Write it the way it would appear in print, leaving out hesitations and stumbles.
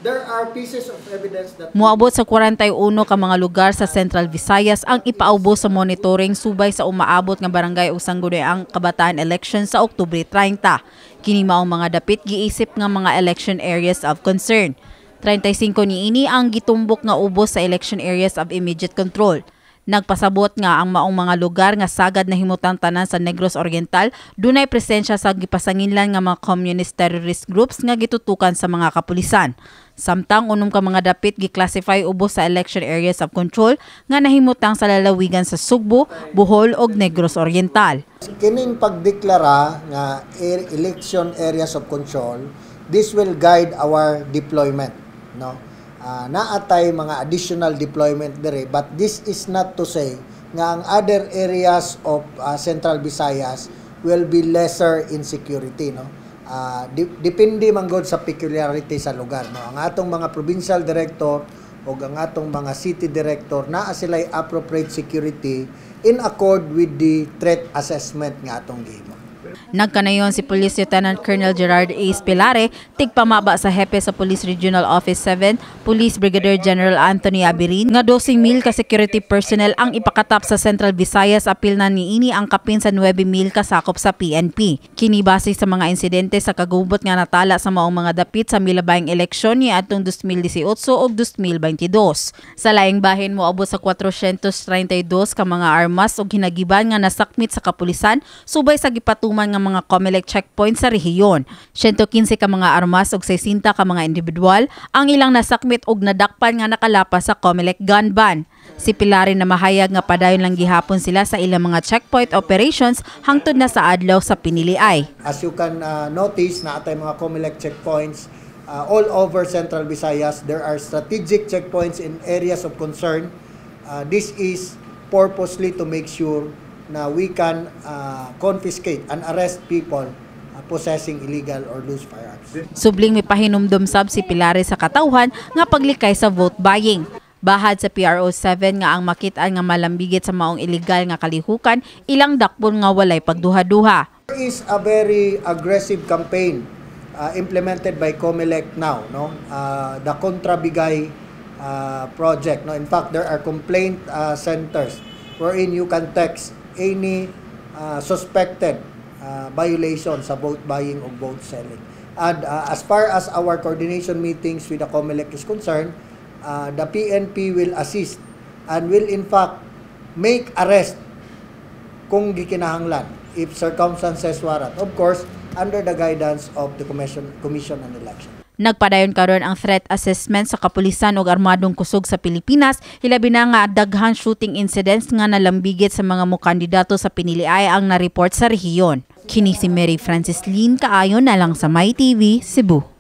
There are pieces of evidence that Moabot sa 41 ka mga lugar sa Central Visayas ang ipaubos sa monitoring subay sa umaabot nga barangay ug sangguniang kabataan election sa Oktubre 30. Kini maong mga dapit giisip nga mga election areas of concern. 35 niini ang gitumbok nga ubos sa election areas of immediate control. Nagpasabot nga ang maong mga lugar nga sagad nahimutang tanan sa Negros Oriental dunay presensya sa gipasanginlan nga mga communist terrorist groups nga gitutukan sa mga kapulisan. Samtang unom ka mga dapit gi-classify ubos sa election areas of control nga nahimutang sa lalawigan sa Sugbo, Bohol ug Negros Oriental. Kining pagdeklara nga election areas of control, this will guide our deployment, no? Naa tay mga additional deployment dire, but this is not to say nga ang other areas of Central Visayas will be lesser in security, no? Depende man gud sa peculiarity sa lugar, no? Ang atong mga provincial director o ang atong mga city director, naa sila'y appropriate security in accord with the threat assessment nga atong gihimo. Nagkanayon si Police Lieutenant Colonel Gerard A. Pilare, tigpamaba sa hepe sa Police Regional Office 7, Police Brigadier General Anthony Aberin, nga 12,000 ka security personnel ang ipakatap sa Central Visayas, apil na niini ang kapin sa 9,000 kasakop sa PNP. Kini base sa mga insidente sa kagubot nga natala sa maong mga dapit sa milabayng eleksyon ni atong 2018 ug 2022. Sa laing bahin, moabot sa 432 ka mga armas ug hinagiban nga nasakmit sa kapulisan subay sa gipatuman nga mga COMELEC checkpoint sa rehiyon. 115 ka mga armas ug 60 ka mga individual ang ilang nasakmit ug nadakpan nga nakalapas sa COMELEC gun ban. Si Pilari na mahayag nga padayon lang gihapon sila sa ilang mga checkpoint operations hangtod na sa adlaw sa piniliay. As you can notice, naa tay mga COMELEC checkpoints all over Central Visayas. There are strategic checkpoints in areas of concern. This is purposely to make sure na we can confiscate and arrest people possessing illegal or loose firearms. Subling mipahinumdom sab si Pilare sa katawhan nga paglikay sa vote buying. Bahad sa PRO 7 nga ang makit-an nga malambigit sa maong illegal nga kalihukan, ilang dakpon nga walay pagduha-duha. There is a very aggressive campaign implemented by COMELEC now, no? The Kontrabigay project, no? In fact, there are complaint centers wherein you can text any suspected violation sa vote buying o vote selling. And as far as our coordination meetings with the COMELEC is concerned, the PNP will assist and will in fact make arrest kung gikinahanglan, if circumstances warrant. Of course, under the guidance of the Commission on Election. Nagpadayon karon ang threat assessment sa kapulisan ug armadong kusog sa Pilipinas, hilabi na nga daghan shooting incidents nga nalambigit sa mga mokandidato sa piniliay ang na-report sa rehiyon. Kini si Mary Francis Lynn, kaayon na lang sa MyTV, Cebu.